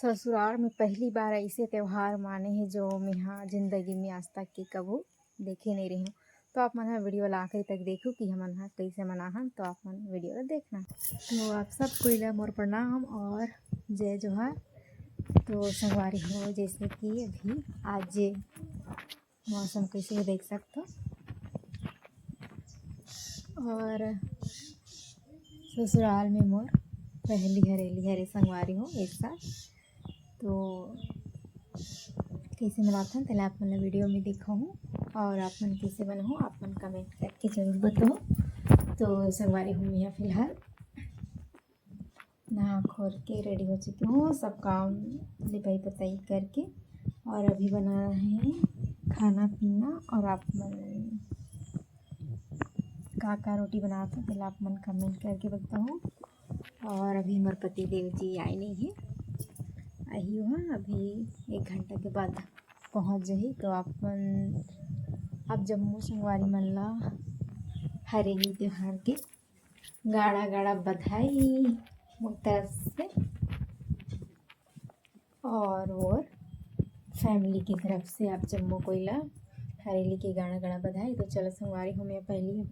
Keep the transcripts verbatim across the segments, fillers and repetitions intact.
ससुराल में पहली बार ऐसे त्योहार माने हे जो मेहा जिंदगी में आज तक के कभू देखे नहीं रही हूँ। तो आप मन ह वीडियो ला आखिरी तक देखो कि हमन ह कैसे मनाहन, तो आप मन वीडियो ला देखना। तो आप सब कोई ला मोर प्रणाम और जय जोहार। तो संगवारी हो, जैसे कि अभी आज मौसम कैसे हे देख सकथो। और ससुराल में मोर पहली हरेली हरे संगवारी हो एक साथ। तो कैसे मनाथन तेला आप मन ला वीडियो में दिखाहूँ और आप मन कैसे बनाहू आप मन कमेंट करके जरूर बताओ। तो संगवारी हो, मैं फिलहाल नहा खोर के रेडी हो चुकी हूँ, सब काम लिपाई पोताई करके। और अभी बना रहे हैं खाना पीना। और आप मन का का रोटी बनात हो तेला आप मन कमेंट करके बताओ। और अभी मोर पति देव जी आए नहीं है, आही हो अभी एक घंटा के बाद पहुँच जाही। तो आप मन आप जम्मो संगवारी मन ला हरेली त्योहार के गाड़ा गाड़ा बधाई मोर तरफ से और मोर फैमिली की तरफ से आप जम्मो कोई ला हरेली के गाड़ा गाड़ा बधाई। तो चलो संगवारी हो, मैं पहली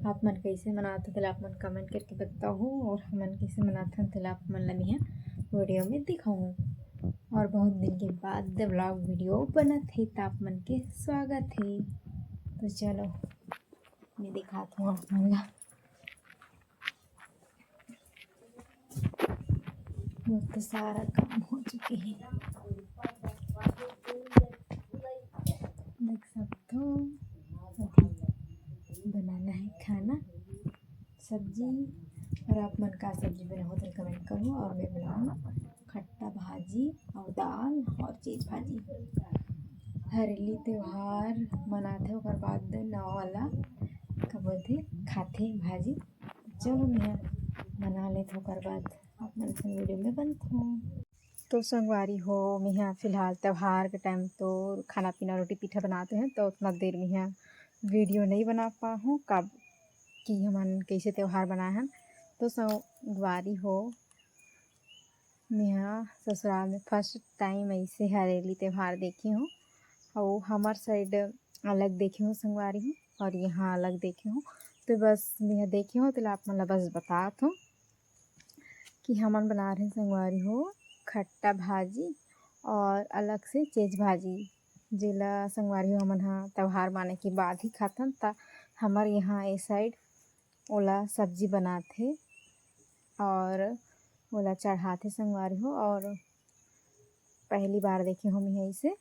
आप मन कैसे मनात हो तेला आप मन कमेंट करके बताओ और हमन कैसे मनात हन तेला आप मन ला मैं वीडियो में दिखाऊँ। और बहुत दिन के बाद व्लॉग वीडियो बनत हे त आप मन के स्वागत हे। तो चलो मैं दिखात हूँ आप मन ला। मोर तो सारा काम हो चुके हे, देख सकथो। अभी बनाना है खाना सब्जी। और आप मन का सब्जी बनाहू तेला कमेंट करो। और मैं बनाहूँ खट्टा भाजी और दाल और चीज भाजी। हरेली त्योहार मनाथे ओकर बाद नवा वाला का बोलथे खाथे भाजी। चलो मैं बना लेथों ओकर बाद आप मन से वीडियो में बनथों। तो संगवारी हो, मेहा फिलहाल त्योहार के टाइम तो खाना पीना रोटी पीठा बनाते हैं, तो उतना देर मेहा वीडियो नहीं बना पाहूँ कब कि हमन कैसे त्योहार बनाए हन। तो संगवारी हो, मेहा ससुराल में फर्स्ट टाइम ऐसे हरेली त्योहार देखे हूँ। और हमार साइड अलग देखे हूँ संगवारी हो, और यहाँ अलग देखे हूँ। तो बस मेहा देखे हूँ तेला आप मन ला बस बतात हूँ कि हमन बना रहे संगवारी हो खट्टा भाजी और अलग से चेज भाजी, जेला संगवारी हो हमन हा त्योहार माने के बाद ही खाथन। त हमर यहाँ ए साइड ओला सब्जी बनाथे और ओला चढ़ाथे संगवारी हो। और पहली बार देखे हो मैं ऐसे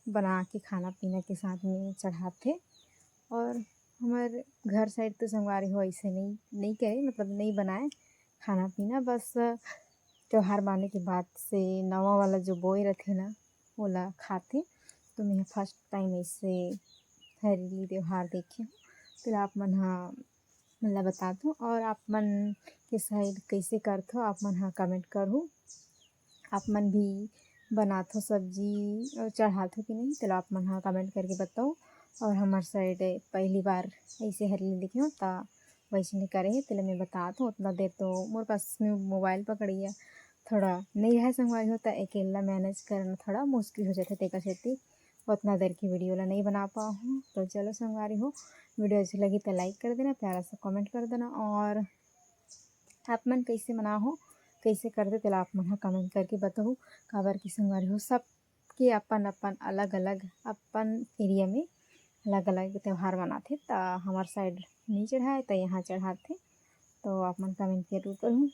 बना के खाना पीना के साथ में चढ़ाथे। और हमर घर साइड तो संगवारी हो ऐसे नहीं नहीं करे, मतलब नहीं बनाए खाना पीना, बस त्योहार माने के बाद से नवा वाला जो बोए रथे ना ओला खाथे। तो मैं फर्स्ट टाइम ऐसे हरेली त्योहार देखे हूँ। तो आप मन हा मन ला बता दो और आप मन के साइड कैसे करथो आप मन हा कमेंट करो। आप मन भी बनाथो सब्जी और चढ़ाथो कि नहीं, तो आप मन हा कमेंट करके बताओ। और हमार साइड पहली बार ऐसे हरेली देखे हो त वैसे नहीं करे हे, तेला मैं बतात हूँ। उतना देर तो मोर पास में मोबाइल पकड़िया थोड़ा नहीं रहे संगवारी हो, त अकेला मैनेज करना थोड़ा मुश्किल हो जाथे, तेकर सेती उतना देर की वीडियो ला नहीं बना पाहूँ। तो चलो संगवारी हो, वीडियो अच्छी लगी तो लाइक कर देना, प्यारा सा कमेंट कर देना। और आप मन कैसे मनाहो, कैसे करथे तेला आप मन हा कमेंट करके बताहू। काबर कि संगवारी हो, सबके अपन अपन अलग अलग अपन एरिया में अलग अलग त्योहार मनाथे। त हमार साइड नहीं चढ़ाए त यहाँ चढ़ाथे। तो आप मन कमेंट जरूर करहू।